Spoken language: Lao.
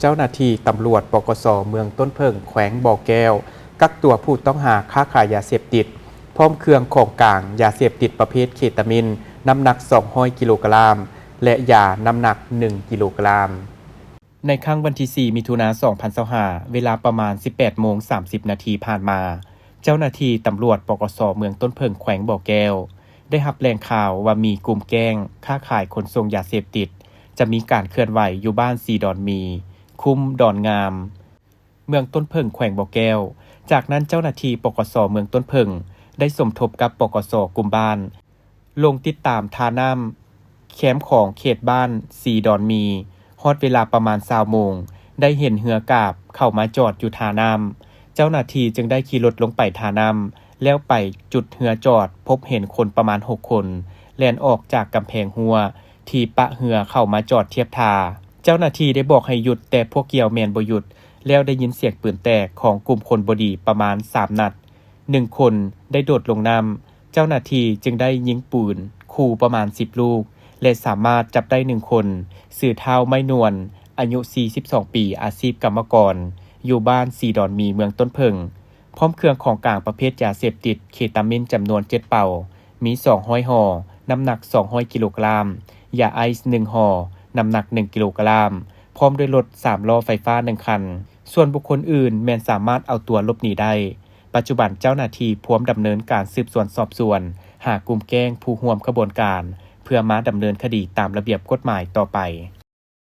ເຈົ້າໜ້າທີ່ຕຳຫຼວດ ປກສ ເມືອງຕົ້ນເຜິ້ງ ແຂວງບໍ່ແກ້ວ ກັກຕົວຜູ້ຕ້ອງຫາຄ້າຂາຍຢາເສບຕິດ ພ້ອມເຄື່ອງຂອງກາງ ຢາເສບຕິດປະເພດເຄຕາມິນ ນ້ຳໜັກສອງຮ້ອຍກິໂລກຣາມ ແລະ ຢານ້ຳໜັກໜຶ່ງກິໂລກຣາມ. ໃນຄ່ຳວັນທີສີ່ ມິຖຸນາ ສອງພັນຊາວຫ້າ ເວລາປະມານສິບແປດໂມງສາມສິບນາທີຜ່ານມາ, ເຈົ້າໜ້າທີ່ຕຳຫຼວດ ປກສ ເມືອງຕົ້ນເຜິ້ງ ແຂວງບໍ່ແກ້ວ ໄດ້ຮັບແຫຼ່ງຂ່າວວ່າມີກຸ່ມແກ້ງຄ້າຂາຍຂົນສົ່ງຢາເສບຕິດ ຈະມີການເຄື່ອນໄຫວຢູ່ບ້ານສີດອນມີ, ຄຸ້ມດອນງາມ, ເມືອງຕົ້ນເຜິ້ງ ແຂວງບໍ່ແກ້ວ. ຈາກນັ້ນເຈົ້າໜ້າທີ່ ປກສ ເມືອງຕົ້ນເຜິ້ງ ໄດ້ສົມທົບກັບ ປກສ ກຸ່ມບ້ານ ລົງຕິດຕາມທ່ານ້ຳແຄມຂອງເຂດບ້ານສີດອນມີ. ຮອດເວລາປະມານຊາວໂມງ ໄດ້ເຫັນເຮືອກາບເຂົ້າມາຈອດຢູ່ທ່ານ້ຳ. ເຈົ້າໜ້າທີ່ຈຶ່ງໄດ້ຂີ່ລົດລົງໄປທ່ານ້ຳ ແລ້ວໄປຈຸດເຮືອຈອດ ພົບເຫັນຄົນປະມານຫົກຄົນ ແລ່ນອອກຈາກກຳແພງຮົ້ວທີ່ປະເຮືອເຂົ້າມາຈອດທຽບທ່າ. ເຈົ້າໜ້າທີ່ໄດ້ບອກໃຫ້ຢຸດ, ແຕ່ພວກກ່ຽວແມ່ນບໍ່ຢຸດ, ແລ້ວໄດ້ຍິນສຽງປືນແຕກຂອງກຸ່ມຄົນບໍ່ດີປະມານສາມນັດ. ໜຶ່ງຄົນໄດ້ໂດດລົງນ້ຳ, ເຈົ້າໜ້າທີ່ຈຶ່ງໄດ້ຍິງປືນຂູ່ປະມານສິບລູກ ແລະ ສາມາດຈັບໄດ້ໜຶ່ງຄົນ, ຊື່ທ້າວໄມ້ນວນ ອາຍຸສີ່ສິບສອງປີ, ອາຊີບກຳມະກອນ, ຢູ່ບ້ານສີດອນມີ, ເມືອງຕົ້ນເຜິ້ງ, ພ້ອມເຄື່ອງຂອງກາງປະເພດຢາເສບຕິດເຄຕາມິນຈຳນວນເຈັດເປົາ, ມີສອງຮ້ອຍຫໍ່, ນ້ຳໜັກສອງຮ້ອຍກິໂລກຣາມ, ຢາໄອສ໌ໜຶ່ງຫໍ່, ນ້ຳໜັກໜຶ່ງກິໂລກຣາມ, ພ້ອມດ້ວຍລົດສາມລໍ້ໄຟຟ້າໜຶ່ງຄັນ. ສ່ວນບຸກຄົນອື່ນແມ່ນສາມາດເອົາຕົວຫຼົບໜີໄດ້. ປັດຈຸບັນເຈົ້າໜ້າທີ່ພວມດຳເນີນການສືບສວນສອບສວນ ຫາກຸ່ມແກ້ງຜູ້ຮ່ວມຂະບວນການ ເພື່ອມາດຳເນີນຄະດີຕາມລະບຽບກົດໝາຍຕໍ່ໄປ.